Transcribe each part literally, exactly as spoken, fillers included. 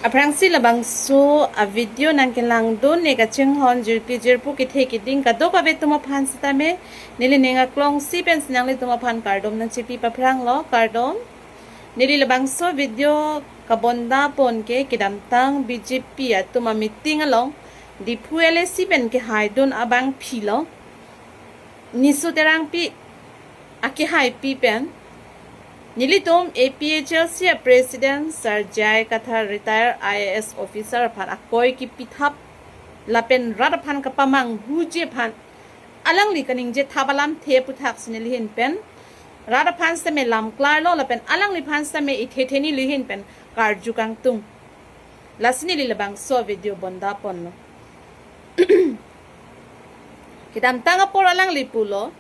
Aphrangsi labangso a-video nangkelangdun ne kachinghon jirpi jirpo kethe keding kadokave atum aphan sitame neli ning aklongsi pensi nanglitum aphan kardom nangchipi paphranglo, kardom. Neli labangso video kabonda pon ke kedamtang B J P atum a-meeting along Diphu L A C pen kehaidun abangphi lo. Nisu Terangpi akehaipi pen nelitum A P H L C a-president Sir J I Kathar, retired I A S officer aphan akoi kipithap lapen rat aphan kapamanghuji aphan alangli kaningje thap alamthe aputhaksi neli ahin pen rat aphan sitame lam klarlo lapen alangliphan sitame ithe theni neli ahin pen karju kangtung. Lasi neli labangso video bonda ponlo. Kedamtang apor alangli pulo,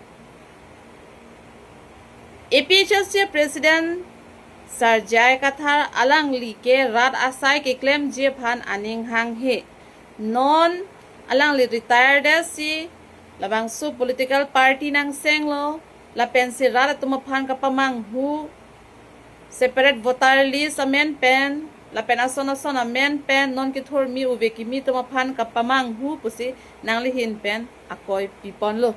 A P H L C president Sir J I Kathar alangli ke rat asai keklemji aphan aning hanghe. Non alangli retired si labangso political party nangsenglo, lapensi rat atum aphan kapamanghu, separate voter list amen pen lapen ason ason amen pen non kethurmi ove kimi atum aphan kapamanghu pusi nangli ahin pen akoi piponlo.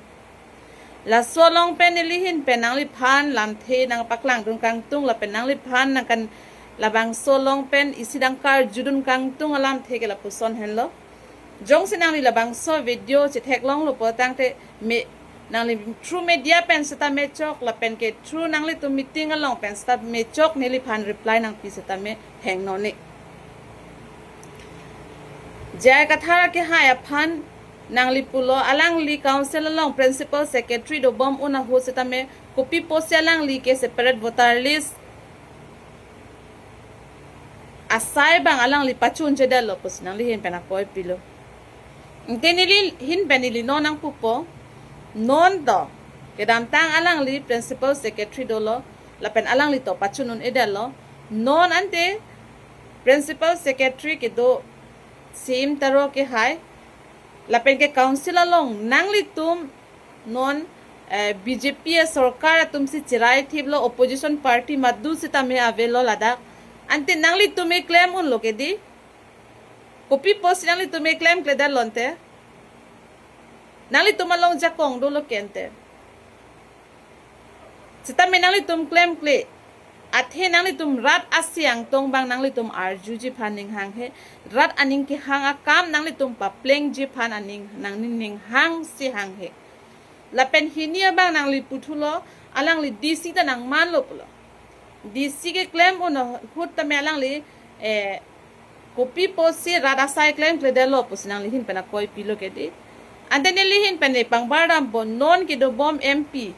Laso along pen neli ahin pen nangliphan lamthe nangpaklangdun kangtung lapen nangliphan nangkan labangso along pen isi dang karjudun kangtung alamthe ke lapuson henlo. Jongsi nangli labangso video chetheklonglo pulotangte me nangli through media pen sitame chok lapen ke through nanglitum meeting along pen sitame chok neliphan reply nangpi sitame hengno ne. J I Kathar akehai aphan nangli pulo alangli council along principal secretary dobom un ahut sitame kopi pusi alangli ke separate voter list asai abang alangli pachunchedetlo pusi nangli ahin pen akoi pilo. Ante neli ahin pen neli non nangpupo. Non to kedamtang alangli principal secretary dolo lapen alangli to pachun un-edetlo. Non ante principal secretary kedo Sim Taro akehai lapen ke council along nanglitum non eh, B J P asorkar atumsi cherai thiplo, opposition party madu sitame avelo ladak. Ante nanglitum keklem unlo ke dei. Kopi pusi nanglitum keklemkledetlo ante? Nanglitum along jakong dolo ke ante? Sitame nanglitum klemkle. Athe nanglitum rat asai angtong abang nanglitum arjuji aphan ning hanghe. Rat aning kehang akam nanglitum paplengji aphan aning nangning ning hangsi hanghe. Lapen hini abang nangli puthulo, alangli D C ta nangmanlo pulo. D C keklem un ahut tame alangli eh, kopi pusi rat asai klemkledetlo pusi nangli ahin pen akoi pilo ke dei. Ante neli ahin pen ne pangbardampo, non kedobom M P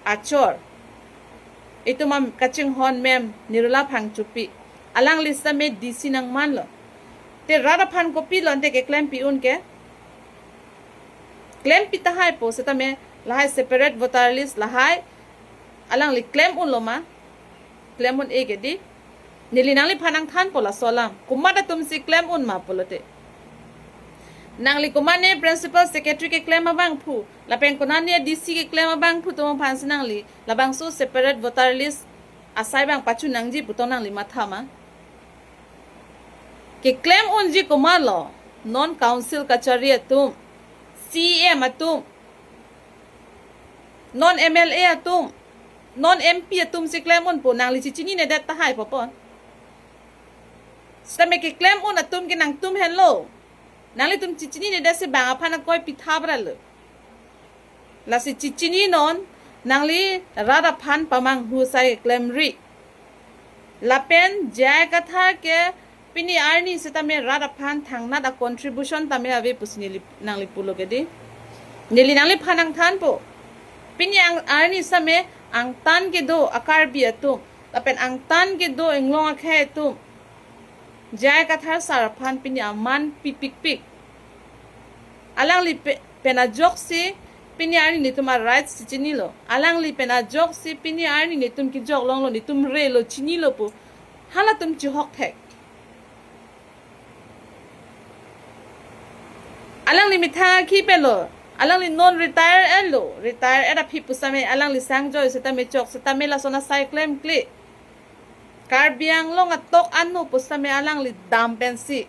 achor, itum akachinghon ma'am Nirula Phangchopi, alangli sitame D C nangmanlo. Te rat aphan kopilo ante keklempi un ke? Klempi tahai pu sitame lahai separate voter list lahai alangli klem unlo ma? Klem un-e ke dei. Neli nangliphan nangthanpo laso alam. Komat atumsi klem un ma pulote? Nangli komatne principal secretary keklem abangphu lapen konatne D C keklem abangphu atum aphansi nangli labangso separate voter list asai abang pachun nangji pu tong nangli matha ma? Keklem unji komatlo? Non council kachari atum, C E M atum, non M L A atum, non M P atumsi klem unpo, nangli chechininedet tahai pu pon. Sitame keklem un atum ke nangtum henlo. Nanglitum chechininedet si bang aphan akoi pithapralo. Lasi chechini non, nangli rat aphan pamanghu asai klemri. Lapen J I Kathar ke pini arni sitame rat aphan thangnat a-contribution tame ave pusi neli nangli pulo ke dei. Neli nangliphan nangthanpo. Pini ang arni sitame angtan kedo a-Karbi atum lapen angtan kedo inglong akhei atum J I Kathar sir aphan pini aman pipikpik. Alangli pe, pen ajoksi pini arni netum a-rights chechinilo. Alangli pen ajoksi pini arni netum kejok longlo, netum relo, chinilo pu halatum chihok thek. Alangli methang akhi pelo. Alangli non retire etlo. Retire et aphi pusitame alangli sangjoi sitame chok sitame lason asai klemkle. Karbi Anglong atok anu pusitame alangli dam pensi.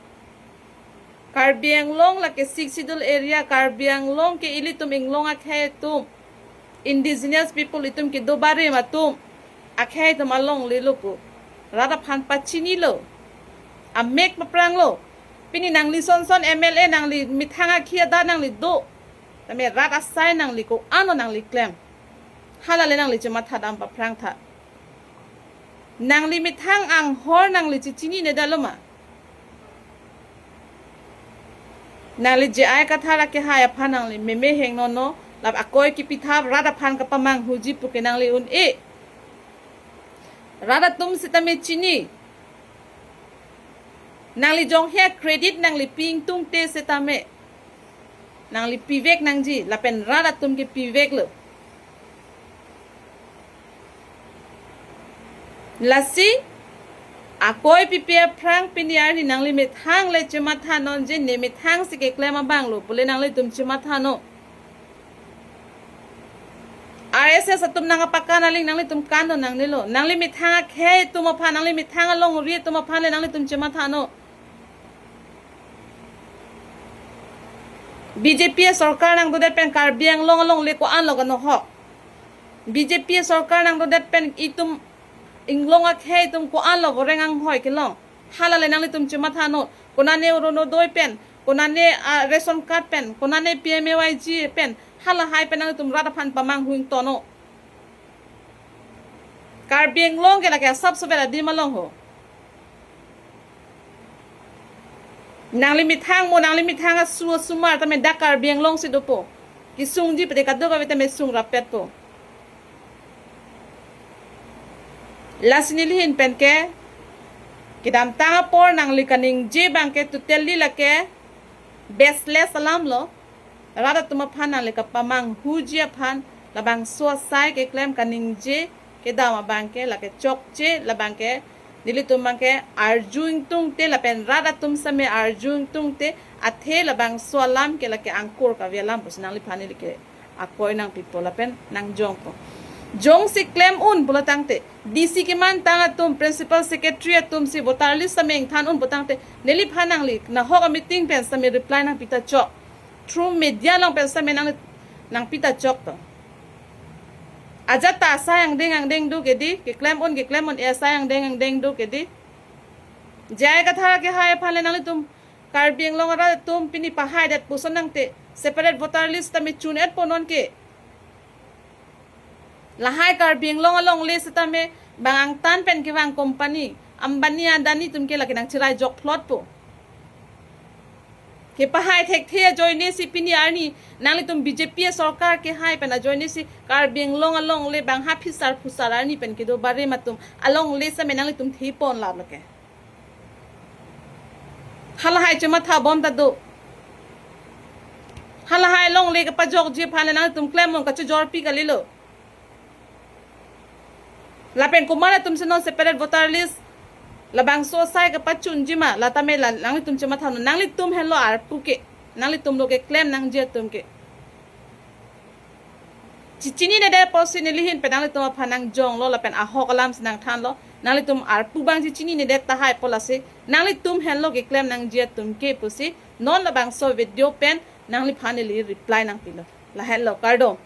Karbi Anglong lake Sixth Schedule area, Karbi Anglong ke ilitum inglong akhei atum, indigenous people itum kedo barim atum, akhei atum alongle lo pu rat aphan pachinilo, amek papranglo. Pini nangli son son M L A, nangli methang akhi adat nangli do, tame rat asai nangli ko-an lo nangli klem. Hala le nangli chematha dam paphrang tha. Nangli methang anghor nangli chechinine detlo ma? Nangli J I Kathar akehai aphan nangli meme hengno no, lap akoi kipithap rat aphan kapamanghuji puke nangli un-e. Rat atum sitame chini. Nangli jonghe credit nangli pi ingtungte sitame nangli pivek nangji, lapen rat atum ke piveklo. Lasi akoi pipi aphrang pini arni nangli methang le chematha non je ne methang si keklem abang lo pule nanglitum chematha non. R S S atum nangkapakan aling nanglitum kan do nangnelo. Nangli methang akhei atum aphan, nangli methang alongri atum aphan le nanglitum chematha non. B J P asorkar nangdodet pen Karbi Anglong alongle ko-an lo kanohok. B J P asorkar nangdodet pen itum inglong akhei atum ko-an lo goreng anghoi kelong. Hala le nanglitum chematha non. Konane Orunodoi pen, konane, ah, ration card pen, konane P M A Y G pen, halahai pen nanglitum rat aphan pamanghu ington non. Karbi Anglong ke lake asap sober adim along ho. Nangli methang mo, nangli methang asu asomar tame dak Karbi Anglong si dopo. Kesungji pede kadokave tame sung rapetpo. Lasi neli ahin pen ke kedamtang apor nangli kaningje abang ke totally lake baseless alam lo. Rat atum aphan nangli kapamanghuji aphan labangso asai keklem kaningje kedam abang ke lake chokche, labang ke nelitum abang ke arju ingtungte lapen rat atum sitame arju ingtungte athe labangso alam ke lake angkur kave alam pusi nangliphan neli ke akoi nangpipo lapen nangjongpo. Jongsi klem un pulo tangte D C kemantang atum, principal secretary atum si voter list sitame ingthan un pulo tangte neliphan nangli nahok a-meeting pen sitame reply nangpi ta chok. Through media along pen sitame nang, nangpi ta chok to. Ajat ta asai angdeng angdeng do kedi, keklem un keklem un-e asai angdeng angdeng do kedi. J I Kathar akehai aphan le nanglitum Karbi Anglong arat atum pini pahaidet puson nangte separate voter list tame chun-etpo non ke. Lahai Karbi Anglong alongle sitame bang angtan pen kevang company, Ambani Adani atum ke lake nangcherai jok phlotpo. Kepahai thekthe ajoine si pini arni nanglitum B J P asorkar kehai pen ajoine si Karbi Anglong alongle bang ha phisar phusar arni pen kedo barim atum alongle sitame nanglitum thepon lap lake. Halahai chematha bom ta do. Halahai longle kapajokji aphan le nanglitum klem un kachojorpi kalilo. Lapen komat atum si non separate voter list labangso asai kapachunji ma, la tame la nanglitum chematha non, nanglitum henlo arpu ke, nanglitum lo keklem nangji atum ke. Chechinine det pusi neli ahin pen nanglitum aphan nangjonglo lapen ahok alam si nangthanlo. Nanglitum arpu abang chechinine det tahai pu lasi nanglitum henlo keklem nangji atum ke pusi non labangso video pen nangliphan neli reply nangpilo. Lahenlo, kardom.